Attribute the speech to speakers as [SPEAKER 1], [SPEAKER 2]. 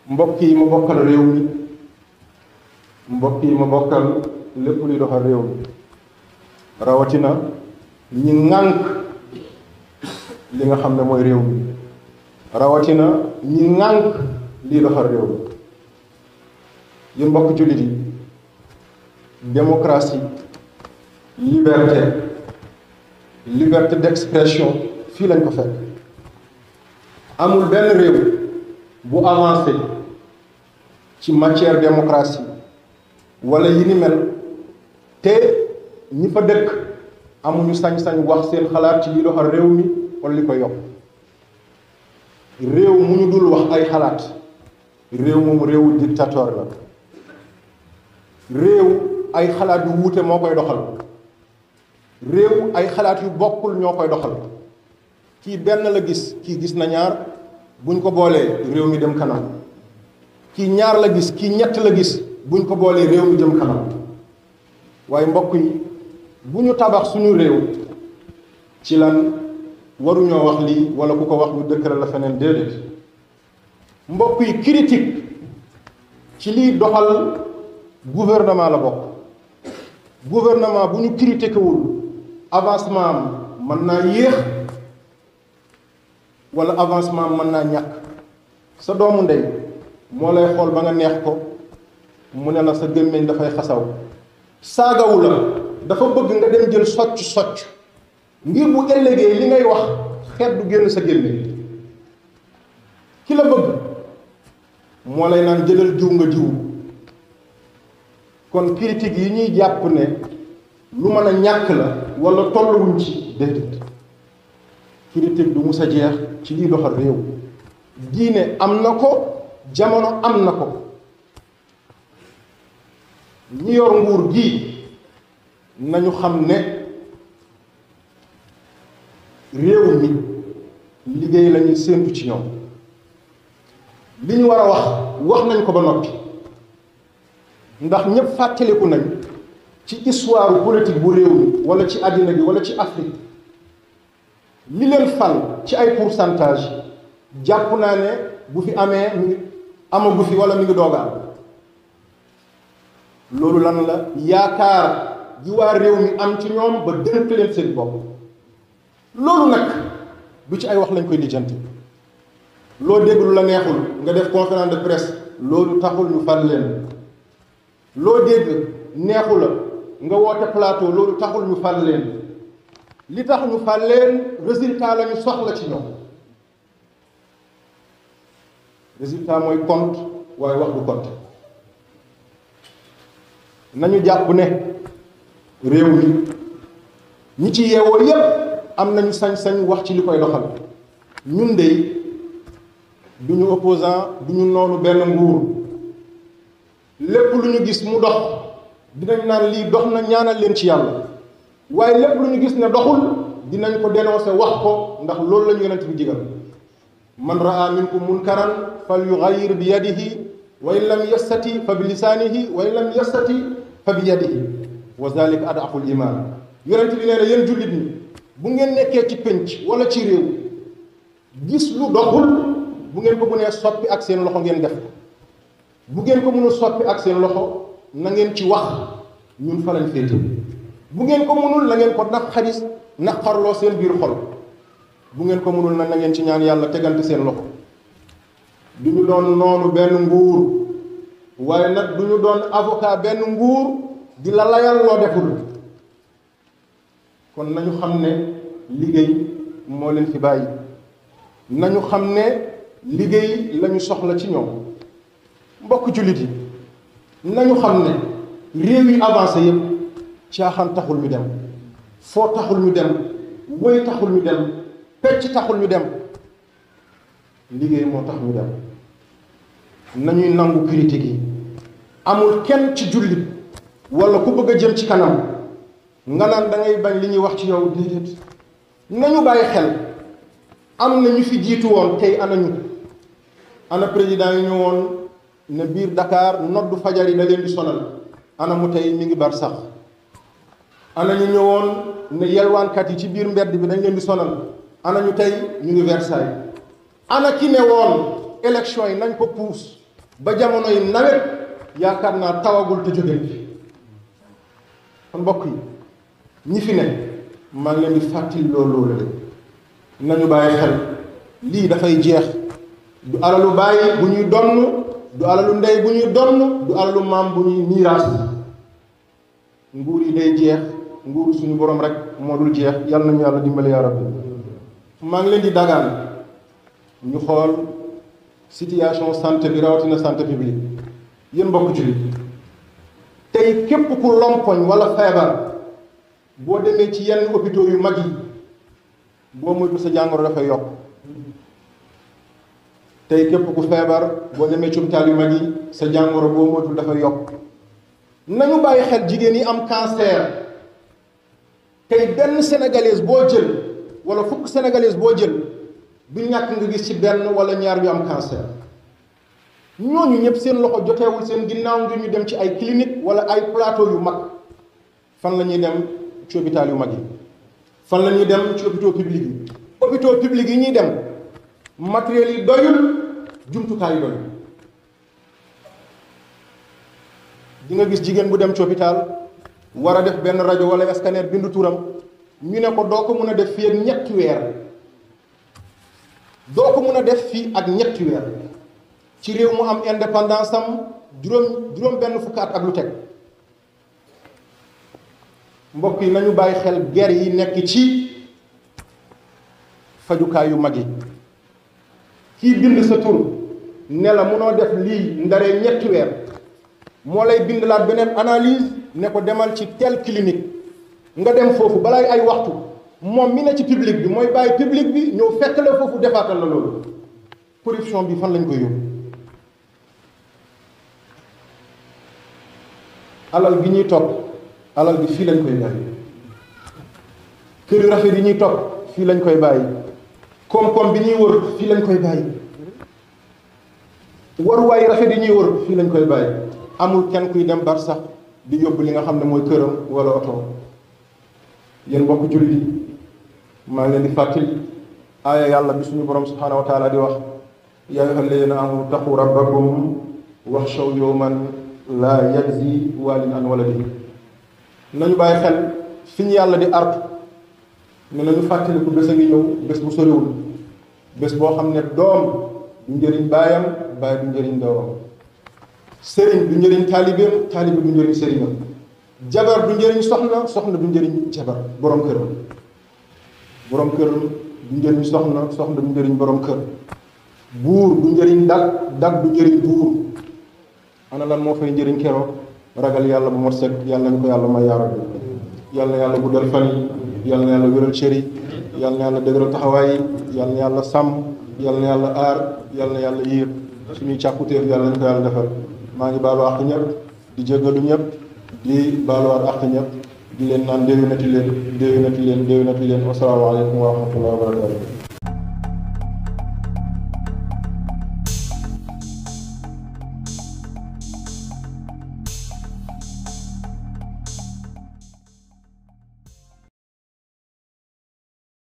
[SPEAKER 1] mbokk yi ma bokkal réew mi mbokk yi ma bokkal lépp luy doxal réew mi rawatina ñi ŋànk li nga xam ne mooy réew mi rawatina ñi ŋànk liy doxal réew mi yéen mbokk jullit yi démocratie liberté d'expression fii lañ ko fekk amul benn réew bu avancé ci matière démocratie wala yi ni mel te ñi fa dëkk amuñu sañ-sañ wax seen xalaat ci li doxal réew mi wala li koy yokk réew mu ñu dul wax ay xalaat réew moom réewu dictateur la réew ay xalaat yu wuute moo koy doxal réew ay xalaat yu bokkul ñoo koy doxal kii benn la gis kii gis na ñaar buñ ko boolee réew mi dem kanam kii ñaar la gis kii ñett la gis buñ ko boolee réew mi jëm kanam waaye mbokk yi bu ñu tabax suñu réew ci lan waruñoo wax lii wala ku ko wax ñu dëkkale la feneen déedéet mbokk yi critique ci liy doxal gouvernement la bokk gouvernement bu ñu critiqué wul avancement am mën naa yéex wala avancement am mën naa ñàkk sa doomu ndey moo lay xool ba nga neex ko mu ne la sa gémmiñ dafay xasaw saagawu la dafa bëgg nga dem jël socc ngir bu ëllëgee li ngay wax xeet du génn sa gémmiñ ki la bëgg moo lay naan jëlal jiw nga jiw kon critique yi ñuy jàpp ne lu mën a ñàkk la wala tolluwuñ ci déedéet critique du mus a jeex ci liy doxal réew diine am na ko jamono am na ko ñi yor nguur gi nañu xam ne réew mi liggéey lañuy séentu ci ñoom li ñu war a wax nañ ko ba noppi ndax ñépp fàttaliku nañ ci histoire politique bu réew mi wala ci àddina bi wala ci Afrique li leen fal ci ay pourcentage jàpp naa ne bu fi amee amagu fi wala mi ngi doog a am loolu lan la yaakaar ji waa réew mi am ci ñoom ba dénk leen seen bopp loolu nag du ci ay wax lañ koy lijjanti loo dégg lu la neexul nga def conférence de presse loolu taxul ñu fal leen loo dégg neexu la nga woote plateau loolu taxul ñu fal leen li tax ñu fal leen résultat la ñu soxla ci ñoom résultat mooy compte waaye wax du compte nañu jàpp ne réew mi ñi ci yeewoo yépp am nañu sañ-sañ wax ci li koy doxal ñun de du ñu opposant du ñu noonu benn nguur lépp lu ñu gis mu dox dinañ naan lii dox na ñaanal leen ci yàlla waaye lépp lu ñu gis ne doxul dinañ ko dénoncer wax ko ndax loolu la ñu yonent bi digal man raa minkum munkaran fal yughayyir bi yadihi wa in lam yastati fa bi lisaanihi wa in lam yastati fa bi yadihi wa zalika ad'aful iman yonent bi nee na yéen jullit ñi bu ngeen nekkee ci pénc wala ci réew gis lu doxul bu ngeen ko mënee soppi ak seen loxo ngeen def ko bu ngeen ko mënul soppi ak seen loxo na ngeen ci wax ñun fa lañ féete bu ngeen ko mënul na ngeen ko naqarloo seen biir xol bu ngeen ko mënul na ngeen ci ñaan yàlla tegante seen loxo du ñu doon noonu benn nguur waaye nag du ñu doon avocat benn nguur di la layal loo deful kon nañu xam ne liggéey moo leen fi bàyyi nañu xam ne liggéey lañu soxla ci ñoom mbokk jullit yi nañu xam ne réew yi avancé yëpp caaxaan taxul ñu dem foo taxul ñu dem woy taxul ñu dem pecc taxul ñu dem liggéey moo tax ñu dem nañuy nangu critique yi amul kenn ci jullit wala ku bëgg a jëm ci kanam nga naan da ngay bañ li ñuy wax ci yow déedéet nañu bàyyi xel am na ñu fi jiitu woon tey ana président yi ñëwoon ne biir Dakar noddu fajar yi da leen di sonal ana mu tey mi ngi bar sax ana ñu ñëwoon ne yelwaankat yi ci biir mbedd bi dañ leen di sonal ana ñu tey ñu ngi Versailles ana ki ne woon élection yi nañ ko puus ba jamonoy nawet yaakaar naa tawagul te jóge fi kon mbokk yi ñi fi ne maa ngi leen di fàttali loolu nañu bàyyi xel lii dafay jeex du alalu bàyyi bu ñuy donn du alalu ndey bu ñuy donn du alalu maam bu ñuy miiraas nguur yi day jeex nguuru suñu borom rek moo dul jeex yàlla nañu yàlla dimbali yaa rabbi maa ngi leen di dagaan ñu xool situation santé bi rawatina santé publique yéen mbokk jullit tey képp ku lompoñ wala feebar boo demee ci yenn hôpitaux yu mag yi boo moytu sa jàngoro dafay yokk tey képp ku feebar boo demee ci hôpital yu mag yi sa jàngoro boo moytul dafay yokk nañu bàyyi xel jigéen yi am cancer tey benn sénégalaise boo jël wala fukk sénégalaise boo jël du ñàkk nga gis ci benn wala ñaar yu am cancer ñooñu ñëpp seen loxo joteewul seen ginnaaw ngir ñu dem ci ay clinique wala ay plateau yu mag fan la ñuy dem ci hôpital yu mag yi fan la ñuy dem ci hôpitaux publics yi hôpitaux publics yi ñuy dem matériel yi doyul jumtukaay yi doyul di nga gis jigéen bu dem ci hôpital war a def benn rajo wala scanner bindu turam ñu ne ko doo ko mën a def fii ak ñetti weer doo ko mën a def fii ak ñetti weer ci réew mu am indépendance am juróom benn fukki at ak lu teg mbokk yi nañu bàyyi xel guerre yi nekk ci fajukaay yu mag yi kii bind sa tur ne la mënoo def lii ndaree ñetti weer moo lay bindalaat beneen analyse ne ko demal ci tel clinique nga dem foofu balaay ay waxtu moom mi ne ci public bi mooy bàyyi public bi ñëw fekk la foofu defaatal la loolu corruption bi fan lañ koy yóbbu alal gi ñuy topp alal bi fii lañ koy bàyyi kër yu rafet yi ñuy topp fii lañ koy bàyyi koom-koom bi ñuy wër fii lañ koy bàyyi waruwaay rafet yi ñuy wër fii lañ koy bàyyi amul kenn kuy dem bar sax di yóbbu li nga xam ne mooy këram wala oto yéen mbokk jullit yi maa ngi leen di fàttali aaya yàlla bi suñu borom subhaanahu wa taala di wax yaa ayyuha alladina amanu taqu rabbakum waxshaw yawman laa yajzi waalidun an waladihi nañu bàyyi xel fi ñu yàlla di artu ne nañu fàttali ko bés a ngi ñëw bés bu soriwul bés boo xam ne doom du njëriñ baayam baay du njëriñ doomam sëriñ du njëriñ taalibeem taalibe du njëriñ sëriñam jabar du njëriñ soxna soxna du njëriñ jabar borom këram borom këram du njëriñ soxna soxna du njëriñ borom kër buur du njëriñ dag du njëriñ buur ana lan moo fay njëriñ keroog ragal yàlla bu mot sëkk yàlla nañu ko yàlla may yaa rabbi yàlla na yàlla guddal fan yi yàlla na yàlla wéral cër yi yàlla na yàlla dëgëral taxawaay yi yàlla na yàlla sàmm yàlla na yàlla aar yàlla na yàlla yiir suñuy càkkutéef yàlla nañu ko yàlla defal maa ngi baalu àq ñëpp di jéggalu ñëpp di baaluwaat àq ñëpp di leen naan déwénati leen wasalaamaaleykum wa rahmatullahi wa barakatu